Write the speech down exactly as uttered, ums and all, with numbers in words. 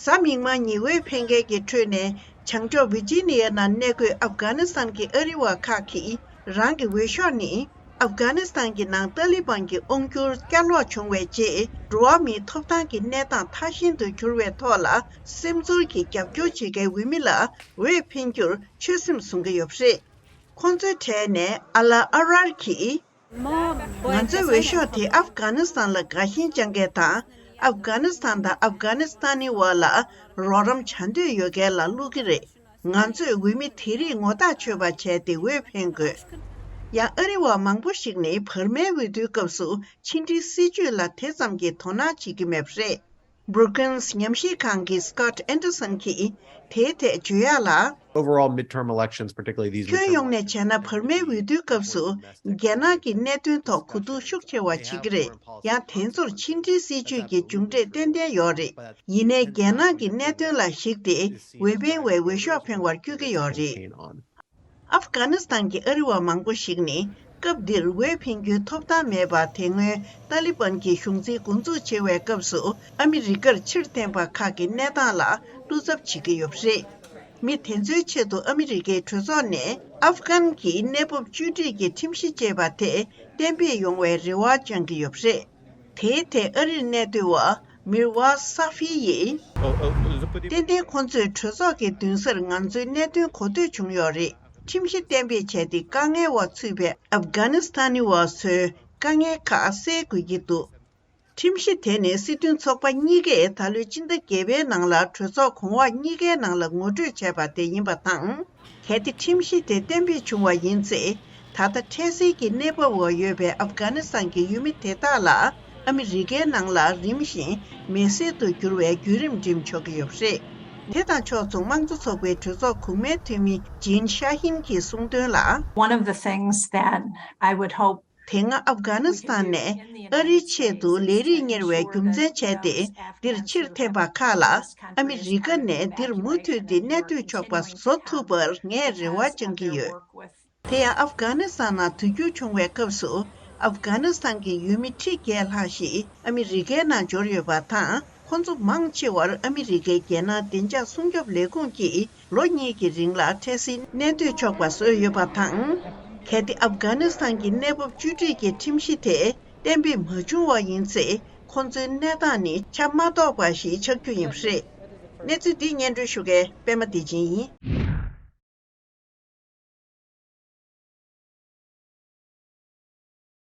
གཟའ་མིག་དམར་ཉིན་ཝེ་ཕེང་གལ་གྱི་ཁྲོད་ནས་བྱང་ཕྱོགས་ཝི་ཇི་ནི་ཡ་ནང་གནས་འཁོད་ཨབ་གྷ་ནི་སི་ཐན་གྱི་ཨ་རི་བ་ཁག་གིས་རང་གི་འོས་ཤོག་ནི་ཨབ་གྷ་ནི་སི་ཐན་གྱི་ནང་ཏཱ་ལི་བན་གྱི་དབང་སྒྱུར་བསྐྱར་ལོག་བྱུང་བའི་རྗེས། འགྲོ་བ་མིའི་ཐོབ་ཐང་གི་གནས་སྟངས་ཐར་ཤིང་དུ་གྱུར་བའི་ཐོག་ལ་སེམས་ཚོར་གྱིས་རྒྱབ་སྐྱོར་བྱེད་མཁན་འོས་མི་ལ་འོས་འཕེན་རྒྱུར་ཆོད་སེམས་བཟུང་གི་ཡོད་པ་རེད། ཁོང་ཚོའི་གྲས་ནས་ཨ་ལ་ཨ་རར་གྱིས། ང་ཚོའི་འོས་ཤོག་དེ་ཨབ་གྷ་ནི་སི་ཐན་ལ་དགའ་ཞེན་བཅངས་མཁན་དང་། ཨབ་གྷ་ནི་སི་ཐན་དང་ཨབ་གྷ་ནི་སི་ཐན་ནི་བ་ལ་རོགས་རམ་བྱ་འདོད་ཡོད་མཁན་ལ་བླུག་གི་རེད། ང་ཚོས་འོས་མི་དེ་རིགས་ངོ་ཐག་ཆོད་པ་བྱས་ཏེ་འོས་འཕེན་དགོས། ཡང་ཨ་རི་བ་མང་པོ་ཞིག་ནི་བར་མའི་འོས་བསྡུའི་སྐབས་སུ་ཕྱི་འབྲེལ་སྲིད་ཇུས་ལ་དེ་ཙམ་གྱི་དོ་སྣང་བྱེད་ཀྱི་མེད་པ་རེད། Brookings་ཉམས་ཞིབ་ཁང་གི་Scott Anderson་གྱིས་དེའི་ཐད་བརྗོད་ཡག་ལ། Overall, midterm elections, particularly these ཁྱོན་midterm ཡོངས་ནས་elections, བྱས་ན་བར་མའི་འོས་བསྡུའི་སྐབས་སུ་རྒྱལ་ནང་གི་གནད་དོན་ཐོག་གོ་བསྡུར་ཤུགས་ཆེ་བ་བྱེད་ཀྱི་རེད། ཡང་དེ་ཚོར་ཕྱི་འབྲེལ་སྲིད་ཇུས་ཀྱི་མཇུག་འབྲས་ཏན་ཏན་ཡོད་རེད། ཡིན་ནའི་རྒྱལ་ནང་གི་གནད་དོན་ལ་གཞིགས་ཏེ་འོས་འཕེན་བའི་འོས་ཤོག་འཕེན་པར་བསྐྱོད་ཀྱི་ཡོད་རེད། ཨབ་གྷ་ནི་སི་ཐན་གྱི་ཨ་རི་བ་མང་པོ་ཞིག་ནི་སྐབས་འདིར་འོས་འཕེན་རྒྱུའི་ཐོབ་ཐང་མེད་པ། དེ་སྔོན་ཏཱ་ལི་བན་གྱི་གཞུང་འཛིན་འགོ་འཛུགས་བྱེད་པའི་སྐབས་སུ་ཨ་མི་རི་ཀར་ཕྱིར་འཐེན་པ་ཁག་གི་གནས་སྟངས་ལ་བློ་འཚབ་བྱེད་ཀྱི་ཡོད་པ་རེད། མི་དེ་ཚོའི་ཆེད་དུ་ཨ་མི་རི་ཀའི་གྲོས་ཚོགས་ནས་ཨབ་གྷན་གྱི་གནས་བབ་བཅོས་སྒྲིག་གི་ཁྲིམས་གཞི་ཅེས་པ་དེ་གཏན་འབེབས་ཡོང་བའི་རེ་བ་བཅངས་ཀྱི་ཡོད་པ་རེད། དེའི་ཐད་ཨ་རིར་གནས་སྡོད་པ་མིར་ཝཱ་ས་ཧྥི་ཡིས། ཏན་ཏན་ཁོང་ཚོས་གྲོས་ཚོགས་ཀྱི་མདུན་སར་ང་ཚོའི་གནད་དོན་གོ་ཐོས་བྱུང་ཡོད་རེད། ཁྲིམས་གཞི་གཏན་འབེབས་བྱས་ཏེ་དཀའ་ངལ་འོག་ཚུད་པའི་ཨབ་གྷ་ནི་སི་ཐན་ནི་བ་ཚོའི་དཀའ་ངལ་ཁག་སེལ་དགོས་ཀྱི་འདུག་ཁྲིམས་གཞི་དེ་ནི་སྲིད་དོན་ཚོགས་པ་གཉིས་ཀས་ད་ལོའི་སྤྱི་ཟླ་བརྒྱད་པའི་ནང་ལ་གྲོས་ཚོགས་གོང་འོག་གཉིས་ཀའི་ནང་ལ་ངོ་སྤྲོད་བྱས་པ་དེ་ཡིན་པ་དང་། གལ་ཏེ་ཁྲིམས་གཞི་དེ་གཏན་འབེབས་བྱུང་བ་ཡིན་ཚེ། ད་ལྟ་འཕྲལ་སེལ་གྱི་གནས་བབ་འོག་ཡོད་པའི་ཨབ་གྷ་ནི་སི་ཐན་གྱི་ཡུལ་མི་དེ་དག་ལ་ཨ་མི་རི་ཀའི་ནང་ལ་རིམ་བཞིན་མི་སེར་དུ་འགྱུར་བའི་བརྒྱུད་རིམ་འགྲིམ་ཆོག་གི་ཡོད་པ་རེད། དེ་དང་ཕྱོགས་མཚུངས་དམངས་གཙོ་ཚོགས་པའི་གྲོས་ཚོགས་གོང་མའི་འཐུས་མི་ཇིན་ཤ་ཧིན་གྱིས་གསུངས་དོན་ལ། One of the things that I would hope དེ་སྔ་ཨབ་གྷ་ནི་སི་ཐན་ནས་ཨ་རིའི་ཆེད་དུ་ལས་རིགས་གཉེར་བའི་རྒྱུ་མཚན་བྱས་ཏེ་འདིར་ཕྱིར་འཐེན་པ་ཁག་ལ་ཨ་མི་རི་ཀ་ནས་འདིར་མུ་མཐུད་དེ་གནས་སྡོད་ཆོག་པ་བཟོ་ཐུབ་པར་ངས་རེ་བ་བཅངས་ཀྱི་ཡོད། དེ་ཡང་ཨབ་གྷ་ནི་སི་ཐན་ནང་དུས་འགྱུར་བྱུང་བའི་སྐབས་སུ་ཨབ་གྷ་ནི་སི་ཐན་གྱི་ཡུལ་མི་ཁྲི་བརྒྱད་ལྷག་ཞིག་ཨ་མི་རི་ཀའི་ནང་འབྱོར་ཡོད་པ་དང་། ཁོང་ཚོ་མང་ཆེ་བར་ཨ་མི་རི་ཀའི་རྒྱལ་ནང་བདེ་འཇགས་སྲུང་སྐྱོབ་ལས་ཁུངས་ཀྱིས་ལོ་གཉིས་ཀྱི་རིང་ལ་འཕྲལ་སེལ་གནས་སྡོད་ཆོག་པ་བཟོས་ཡོད་པ་དང་། གལ་ཏེ་ཨབ་གྷ་ནི་སི་ཐན་གྱི་གནས་བབ་བཅོས་སྒྲིག་གི་ཁྲིམས་གཞི་དེ་གཏན་འབེབས་མ་བྱུང་བ་ཡིན་ཚེ། ཁོང་ཚོའི་གནས་སྟངས་ནི་ཆ་མ་རྟོགས་པ་ཞིག་ཆགས་རྒྱུ་ཡིན་པ་རེད། གནས་ཚུལ་འདི་སྙན་སྒྲོན་ཞུ་མཁན་པད་མ་བདེ་ཆེན་ཡིན།